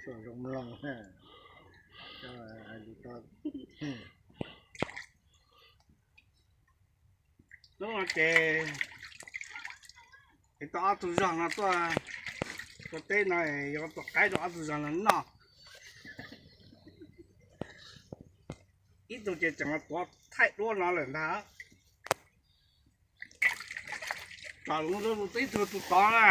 Zoo mloog. Hnub no ces es tau ob tug zog no tuaj, tuaj teb no, yuav tua qaib rau ob tug zog no noj. Ib tug ces tseem los tuav thaij duab no lawm ntag. Tsom los ib tug tus tod na.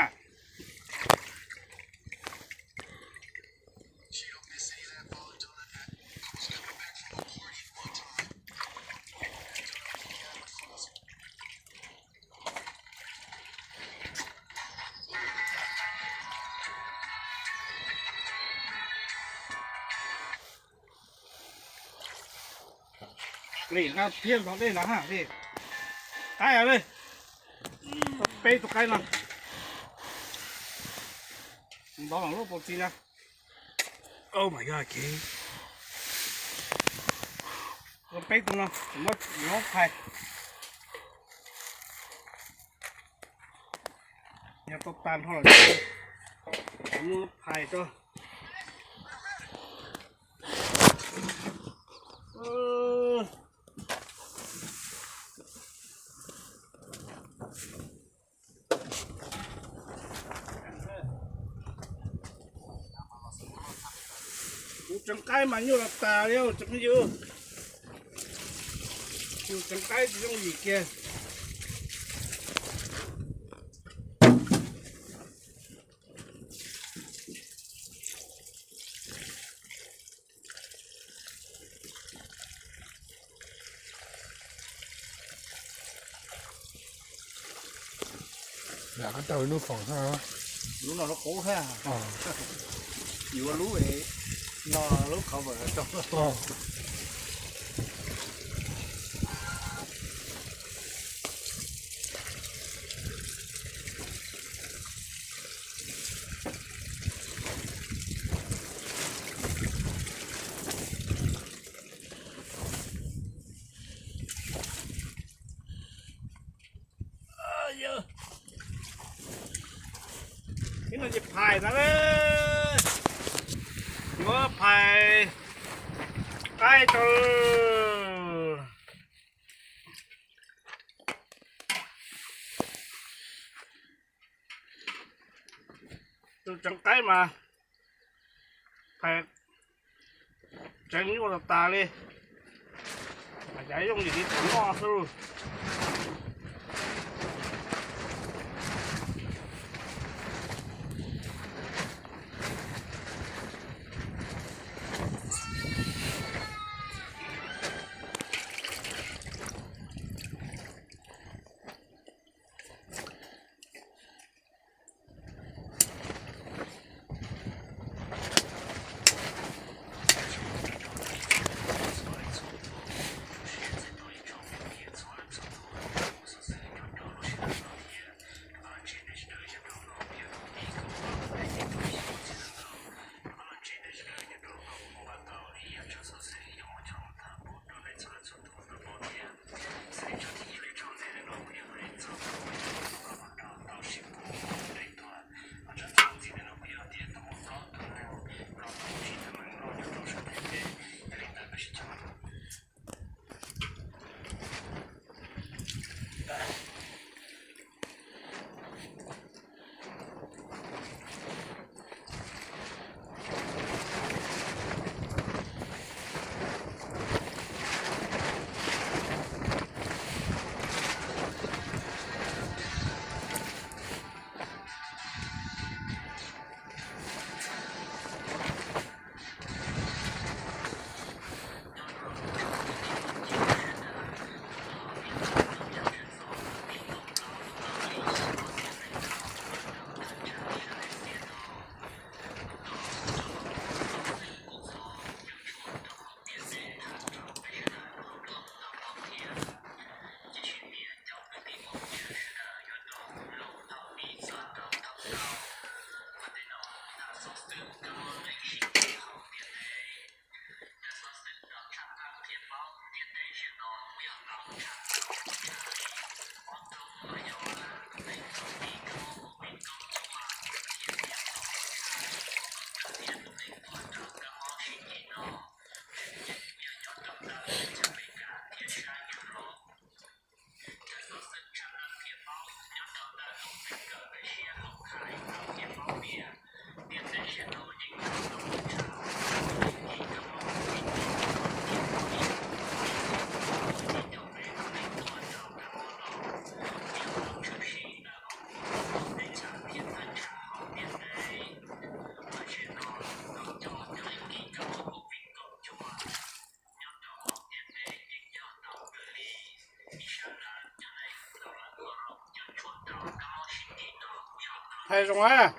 Li, nqa thiab ntov dej no ha li. Qaib li. Peb tus qaib no. Ntov lub paus txiv na. Oh my god, kev. Peb tus no, muab phais. Yog tau tag nrho lawm, muab phais rau. Kuv tseev qaib mas nyuaj los tas li tsoom phooj ywg. Kuv tseev qaib tsis yooj yim kiag. Lam koj tau lub foom, lub no lub qub thiab. Yuav lub no lub qhov vawm rau. Ib no ces phais ntag, yuav phais qaib rau. Tus tseev qaib mas phais tseev nyuaj los tas li, mas cas yooj yim li thaum noj xwb. Phais zoo a.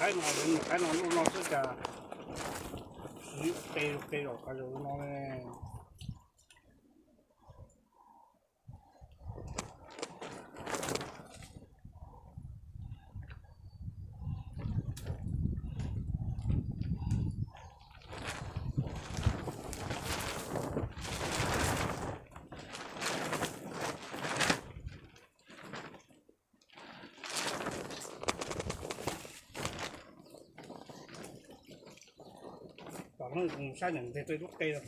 Qaib no, qaib no lub no xwb cas siv qe qe los qhov lus no ne. Tom no kuv saib ntawm nteg peb lub qe hauv.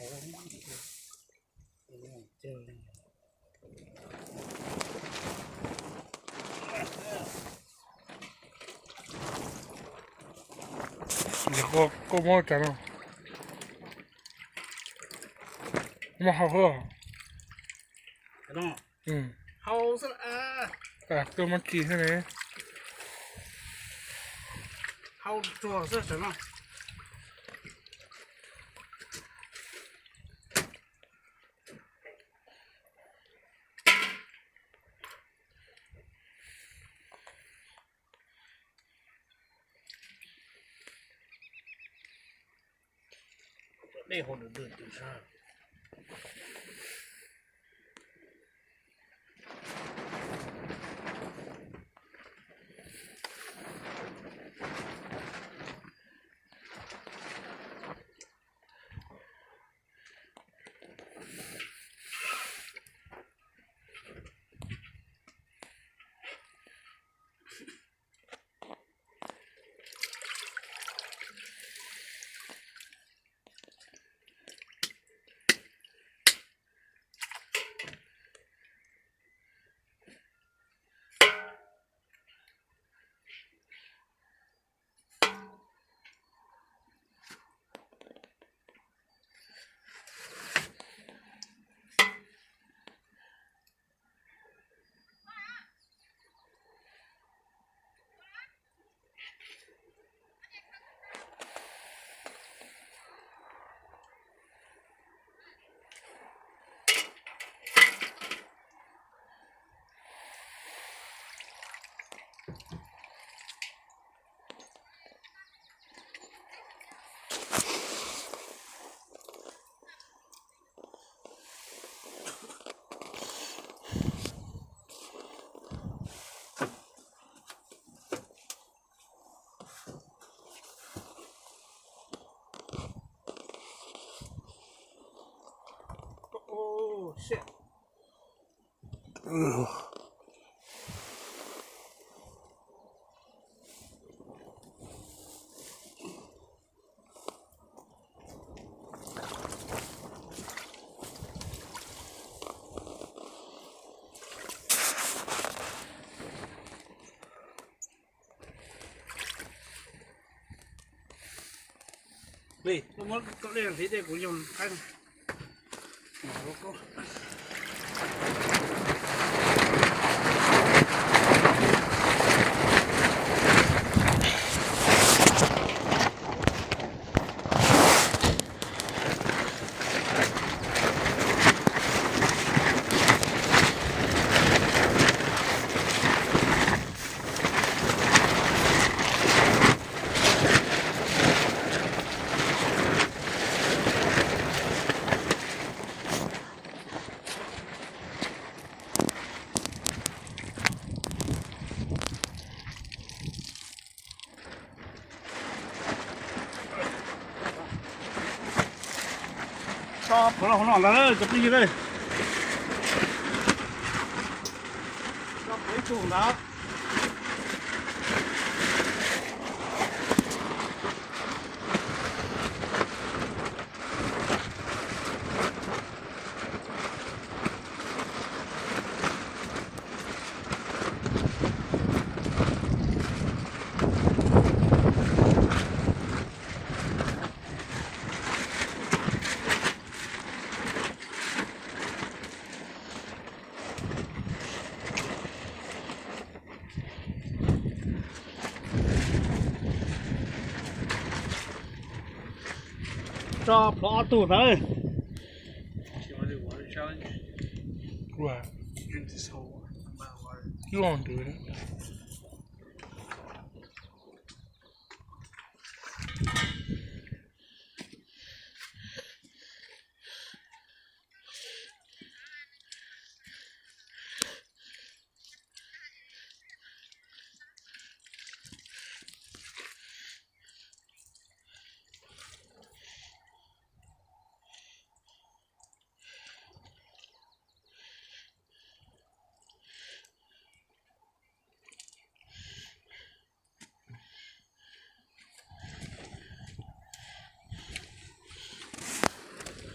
Yog koj muab cov no, muab hau xwb. Koj muab tsis xwb ne. Dej hau dwm dwm tim sab. Muab koj dej hliv tej kuv yog qaib. Tso plhuav los hauv no ntag cov phooj ywg. Tso plhuav ib tug ntag. Tso plhuav ob tug ntawd.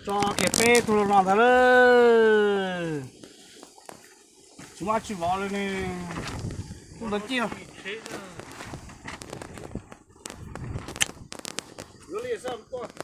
Tso kiag peb tug los no ntag lauj. Tsis muaj dab tsi vov li ne. Kuj ntawd ciaj. Yuav li xwb tuaj.